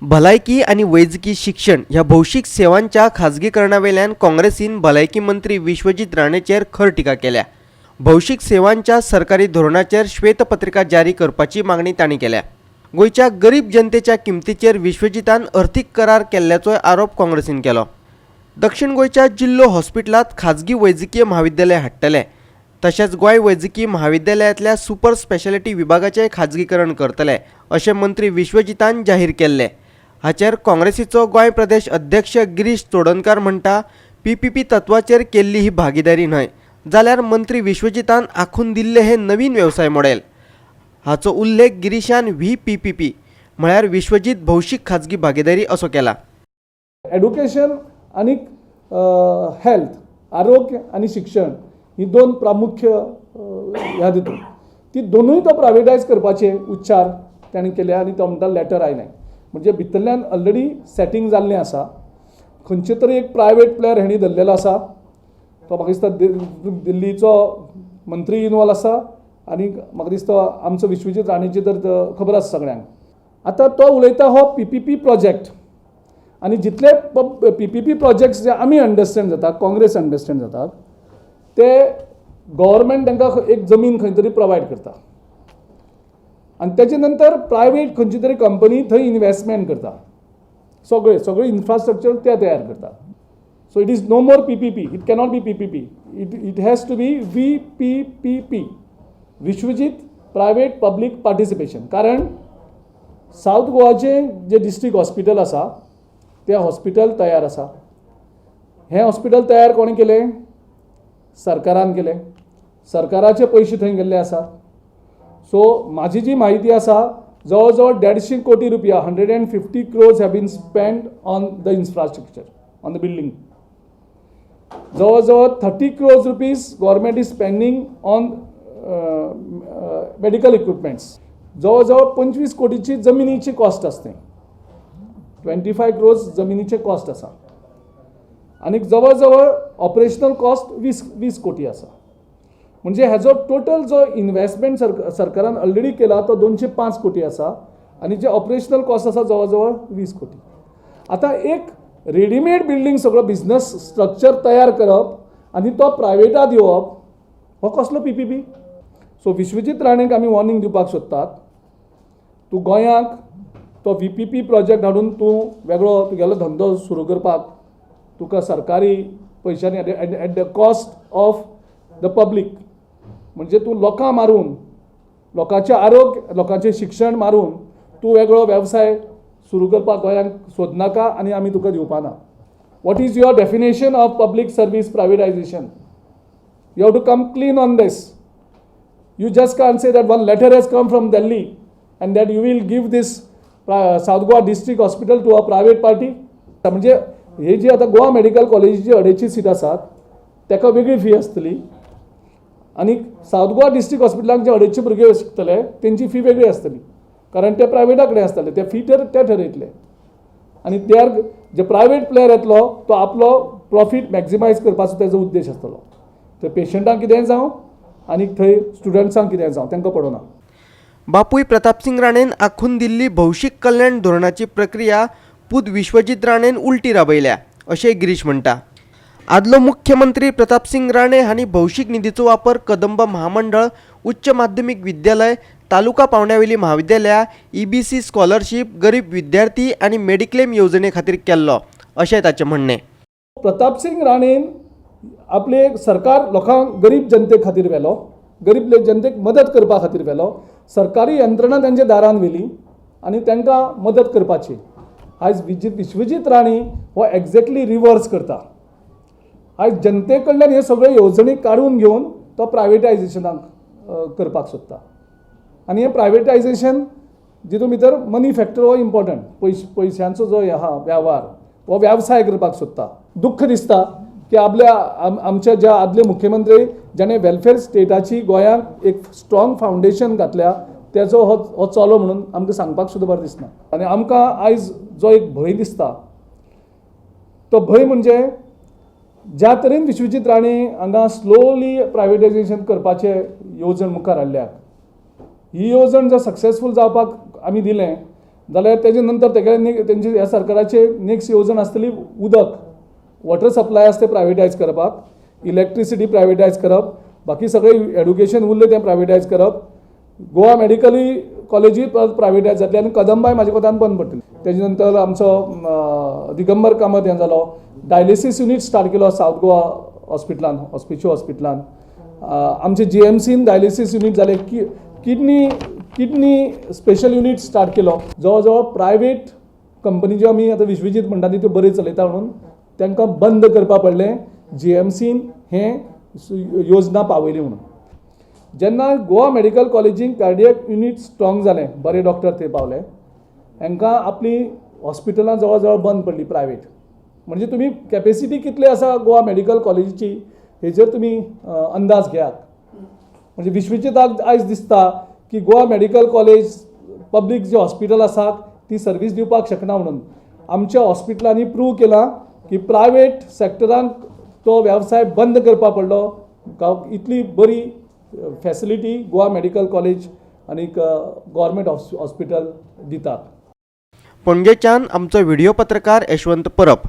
भलायकी आनी वैजकी शिक्षण ह्या भौशीक सेवांच्या खाजगीकरणावेल्यान काँग्रेसीन भलायकी मंत्री विश्वजीत राणेचेर खर टिका केल्या. भौशीक सेवांच्या सरकारी धोरणाचेर श्वेतपत्रिका जारी करपाची मागणी तांणी केल्या. गोंयच्या गरीब जनतेच्या किमतीचेर विश्वजितान अर्थीक करार केल्ल्याचोय आरोप काँग्रेसीन केलो. दक्षिण गोंयच्या जिल्लो हॉस्पिटलांत खाजगी वैजकीय म्हाविद्यालय हाडटले, तशेंच गोंय वैजकी म्हाविद्यालयांतल्या सुपर स्पेशालिटी विभागाचें खाजगीकरण करतले, अशें मंत्री विश्वजितान जाहीर केल्लें. हाचेर काँग्रेसीचो गोंय प्रदेश अध्यक्ष गिरीश चोडणकार म्हणटा, पीपीपी तत्वाचेर केल्ली ही भागिदारी न्हय, जाल्यार मंत्री विश्वजितान आखून दिल्लें हें नवीन वेवसाय मॉडेल. हाचो उल्लेख गिरीशान व्हीपीपीपी म्हळ्यार विश्वजीत भौशीक खाजगी भागिदारी असो केला. एड्युकेशन आनी हेल्थ, आरोग्य आनी शिक्षण ही दोन प्रामुख्य ह्या तितून ती दोनूय तो प्रायवेटायज करपाचे उच्चार ताणें केले आनी तो म्हणटा लेटर आयलें. म्हणजे भितरल्यान ऑलरेडी सेटींग जाल्लें आसा. खंयचे तरी एक प्रायवेट प्लेयर हेणी धरलेलो आसा. तो म्हाका दिसता दिल्लीचो मंत्री इनवॉल्व आसा आनी म्हाका दिसता आमचो विश्वजीत राणेची तर खबर आसा सगळ्यांक. आतां तो उलयता हो पीपीपी प्रोजेक्ट आनी जितले पीपीपी प्रोजेक्ट्स जे आमी अंडरस्टँड जाता, काँग्रेस अंडरस्टँड जातात, ते गव्हर्मेंट तांकां एक जमीन खंय तरी प्रोवायड करता आनी तेजे नंतर प्रायवेट खंयची तरी कंपनी थंय इनवेस्टमेंट करता, सगळे सगळे इन्फ्रास्ट्रक्चर ते तयार करता. So it is no more PPP. It cannot be PPP. It has to be VPPP, Vishwajit private public participation. कारण सावथ गोवाचें जे डिस्ट्रिक्ट हॉस्पिटल आसा, तें हॉस्पिटल तयार आसा. हें हॉस्पिटल तयार कोणें केलें? सरकारान केलें. सरकाराचे पयशे थंय गेल्ले आसा. सो म्हाजी जी म्हायती आसा, जवळ जवळ 150 कोटी रुपया, 150 crores have been spend on the infrastructure, on the building. जवळ जवळ 30 crores rupees government is spending on medical equipments. जवळ जवळ 25 कोटीची जमिनीची कॉस्ट आसते, 25 क्रोर्स जमिनीचे कॉस्ट आसा आनी जवळ जवळ ऑपरेशनल कॉस्ट 20 20 कोटी आसा. म्हणजे हेजो टोटल जो इन्वेस्टमेंट सरकारान ऑलरेडी केला तो 205 कोटी आसा आनी जे ऑपरेशनल कॉस्ट आसा जवळ जवळ 20 कोटी. आतां एक रेडीमेड बिल्डींग, सगळो बिजनस स्ट्रक्चर तयार करप आनी तो प्रायवेटा दिवप, हो कसलो पीपीपी? सो विश्वजीत राणेक आमी वॉर्निंग दिवपाक सोदतात, तूं गोंयांक तो व्हीपीपी प्रोजेक्ट हाडून तूं वेगळो तुगेलो धंदो सुरू करपाक तुका सरकारी पयशांनी, at the cost of the public, म्हणजे तूं लोकां मारून, लोकांचें आरोग्य, लोकांचें शिक्षण मारून तूं वेगळो वेवसाय सुरू करपाक गोंयांक सोदनाका आनी आमी तुका दिवपाना. What is your definition of public service privatization? You have to come clean on this. You just can't say that one letter has come from Delhi and that you will give this South Goa District Hospital to a private party. म्हणजे हे जी आतां Goa medical कॉलेजीची 250 seat आसात, ताका वेगळी fee आसतली आनी सावथ गोवा डिस्ट्रिक्ट हॉस्पिटलाक जे 250 भुरगे शिकतले तेंची फी वेगळी आसतली, कारण ते प्रायवेटा कडेन आसतले, ते फी तर ते ठरयतले आनी ते आर जे प्रायवेट प्लेयर येतलो तो आपलो प्रॉफीट मॅक्झिमायज करपाचो तेजो उद्देश आसतलो. तर पेशंटांक कितेंय जावं आनी थंय स्टुडंट्सांक कितेंय जावं, तांकां पडना. बापूय प्रतापसिंग राणेन आखून दिल्ली भौशीक कल्याण धोरणाची प्रक्रिया पूत विश्वजीत राणेन उलटी राबयल्या, अशें गिरीश म्हणटा. आदलो मुख्यमंत्री प्रतापसिंग राणे हांणी भौशीक निधीचो वापर कदंब महामंडळ, उच्च माध्यमीक विद्यालय, तालुका पावंड्यावेली म्हाविद्यालयां, ईबीसी स्कॉलरशीप, गरीब विद्यार्थी आनी मेडिक्लेम येवजणे खातीर केल्लो, अशें ताचें म्हणणें. प्रतापसिंग राणेन आपले सरकार लोकांक, गरीब जनते खातीर व्हेलो, गरीब जनतेक मदत करपा खातीर व्हेलो. सरकारी यंत्रणा तेंच्या दारान व्हेली आनी तांकां मदत करपाची. आयज विश्वजीत राणे हो एक्झॅक्टली रिवर्स करता. आयज जनते कडल्यान हे सगळे येवजणी काडून घेवन तो प्रायवेटायजेशनाक करपाक सोदता आनी हें प्रायवेटायजेशन जितून भितर मनी फॅक्टर हो इम्पॉर्टंट, पयशांचो जो हे आहा वेव्हार, हो वेवसाय करपाक सोदता. दुख्ख दिसता की आपल्या आमच्या ज्या आदले मुख्यमंत्री ज्याणे वेलफेअर स्टेटाची गोंयांक एक स्ट्रॉंग फावंडेशन घातल्या, तेजो हो हो चलो म्हणून आमकां सांगपाक सुद्दां बरें दिसना. आनी आमकां आयज जो एक भंय दिसता, तो भंय म्हणजे ज्या तरेन विश्वजीत राणे हांगा स्लोली प्रायवेटायजेशन करपाचे येवजण मुखार हाडल्या, ही येवजण जर सक्सेसफूल जावपाक आमी दिलें जाल्यार तेजे नंतर तेगेले तेंची ह्या सरकाराचे नेक्स्ट येवजण आसतली उदक, वॉटर सप्लाय आसा तें प्रायवेटायज करपाक, इलेक्ट्रिसिटी प्रायवेटायज करप, बाकी सगळें एडुकेशन उरलें तें प्रायवेटायज करप. गोवा मेडिकलूय कॉलेजूय प्रायवेटायज जातली आनी कदंबाय म्हाज्या कोतान बंद पडटली. तेजे नंतर आमचो दिगंबर कामत हें जालो, डायलिसीस युनीट स्टार्ट केलो सावथ गोवा हॉस्पिटलान, हॉस्पिशियो हॉस्पिटलान. आमचे जीएमसीन डायलिसीस युनीट जालें, की किडनी स्पेशल युनीट स्टार्ट केलो. जवळ जवळ प्रायवेट कंपनी ज्यो आमी आतां विश्वजीत म्हणटा ती त्यो बऱ्यो चलयता म्हणून तांकां बंद करपा पडलें. जीएमसीन हें योजना पावयली म्हणून. जेन्ना गोवा मेडिकल कॉलेजीन कार्डियक युनीट स्ट्रॉंग जालें, बरे डॉक्टर थंय पावले, हांकां आपली हॉस्पिटलां जवळ जवळ बंद पडली प्रायवेट. म्हणजे तुमी कॅपेसिटी कितली आसा गोवा मेडिकल कॉलेजीची हेजेर तुमी अंदाज घेयात. म्हणजे विश्वजिताक आयज दिसता की गोवा मेडिकल कॉलेज पब्लीक जे हॉस्पिटल आसात ती सर्वीस दिवपाक शकना म्हणून. आमच्या हॉस्पिटलांनी प्रूव केलां की प्रायवेट सॅक्टरांक तो वेवसाय बंद करपा पडलो, इतली बरी फॅसिलिटी गोवा मेडिकल कॉलेज आनीक गव्हर्मेंट हॉस्पिटल दितात. पणजेच्यान आमचो व्हिडिओ पत्रकार यशवंत परब.